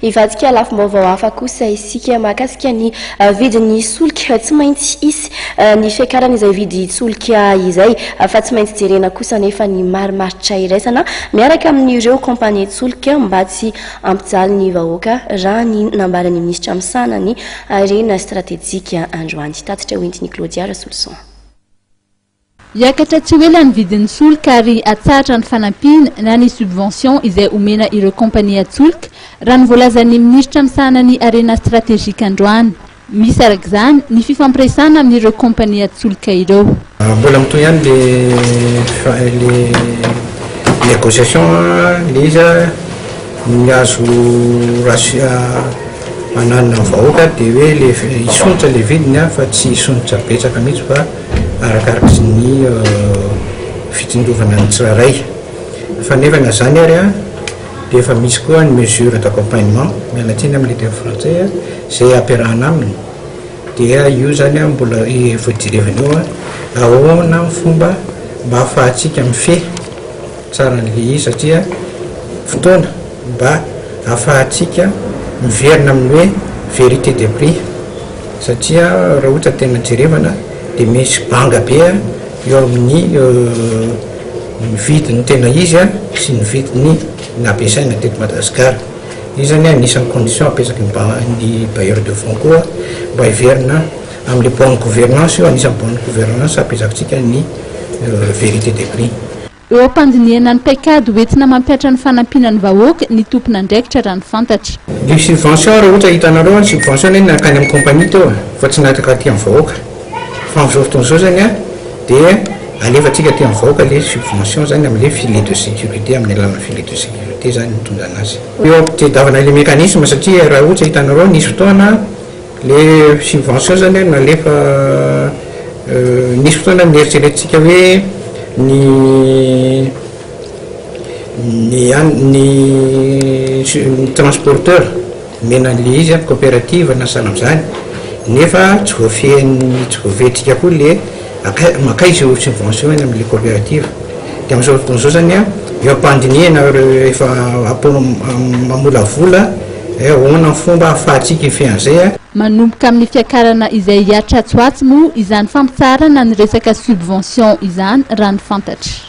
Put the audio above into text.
Hivadika lafim-baovao hafa kosa isika mahakasika ny vidin'ny solika. Tsy maintsy hisy ny fiakarana izay vidin-tsolika izay fa tsy maintsy jerena kosa anefa ny marimaritra iraisana miaraka amin'ireo kaompanian-tsolika mba tsy hampijaly ny vahoaka raha ny nambaran'ny minisitra misahana ny harena stratejika androany. Tatitra hoentin'i Claudia Rasoloson. Hiakatra tsy ho ela ny vidin'ny solika ary hatsahatra ny fanampiana na ny subvention izay omena ireo kaompanian-tsolika, raha ny voalazan'ny minisitra misahana ny harena stratejika androany. Misy araka izany ny fifampiresahana amin'ireo kaompanian-tsolika ireo. Mbola mitohy ihany le le négociation le izy ny azo ananina ny vahoaka dia hoe le hisondrotra le vidiny fa tsy hisondrotra betsaka mihitsy fa arakaraky ny fitsinjovana ny tsirairay. Fa nefa na zany ary dia efa misy koa ny mesure d'accompagnement, miala tsiny amin'ilay teny frantsay, izay ampiarahana aminy, dia io zany mbola efa jerevana eo ahoana ny fomba mba ahafahantsika mifehy tsara an'ilay izy satria fotoana mba ahafahantsika miverina amin'ny hoe vérité des prix. Satria raha ohatra tena jerevana dia misy banga be eo amin'ny ny vidiny tena izy sy ny vidiny nampiasaina teto Madagasikara. Io zany anisan'ny condition apetraky ny ny bailleur de fonds koa mba hiverina amin'ilay bonne gouvernance io, anisan'ny bonne gouvernance apetrakintsika ny vérité des prix. Eo am-pandinihana ny paikady hoentina mampihatra ny fanampiana ny vahoaka ny tompon'andraikitra raha ny fantatra. Ny subvention raha ohatra hitanareo ny subvention anie nankany amin'ny compagnie teo e, fa tsy natraka aty amin'ny vahoaka, fa amin'izao fotoana izao zany an dia alefantsika aty amin'ny vahoaka le subvention zany amin'le filet de sécurité, amin'ny alalan'ny filet de sécurité zany no itondrana azy. Eo am-pitadiavana ilay mécanisme satria raha ohatra hitanareo nisy fotoana Le subvention zany an nalefa nisy fotoana nieritreretintsika hoe ny ny an ny ny transporteur omena an'le izy an coopérative na sahala am'zany nefa tsy voafehin'ny tsy voafehintsika koa le akay mankaiza io subvention eny am'le coopérative de am'zao fotoana zao zany an eo am-pandinihana ireo efa mamolavola Hoe ahoana ny fomba ahafahantsika hifehy an'izay a? Manomboka amin'ny fiakarana izay hihatra atsy ho atsy moa izany fampitsaharana ny resaka subvention izany raha ny fantatra.